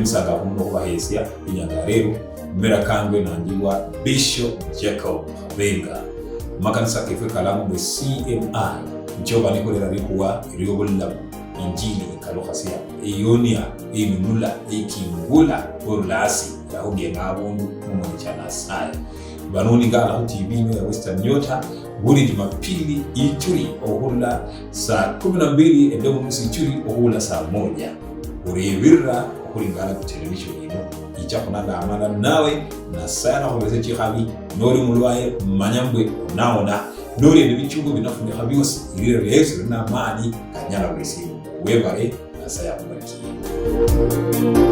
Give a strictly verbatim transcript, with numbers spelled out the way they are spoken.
Musangafu muno okhubaheesia inyanga ya lero. Mera kangwe nangilwa Bishop Jacob Khabenga. Makanisa kefwe kalamu mbwe C M I, nicho banikolera likhuwa liobulamu, injili ikalukhasia, eionia, einunula, eikingula, orulasi, yahugenga abundu mumoni cha Nasaye. Banoningala khu T V ino ya Western Nyota, buli Jumapili ichuri okhurula saa kumi na mbili ende munusu ichuri okhurula saa moja. Orebirira okhulingana ku television ino, icha khunandamana nawe, Nasaye nakhubese chikhabi, noli mulwaye, manya mbwe onaona, noli nende bichungu binafunikha biosi, ilira lya Yesu lina amani, kanyala buli sindu. Webare, Nasaye akhubarikie.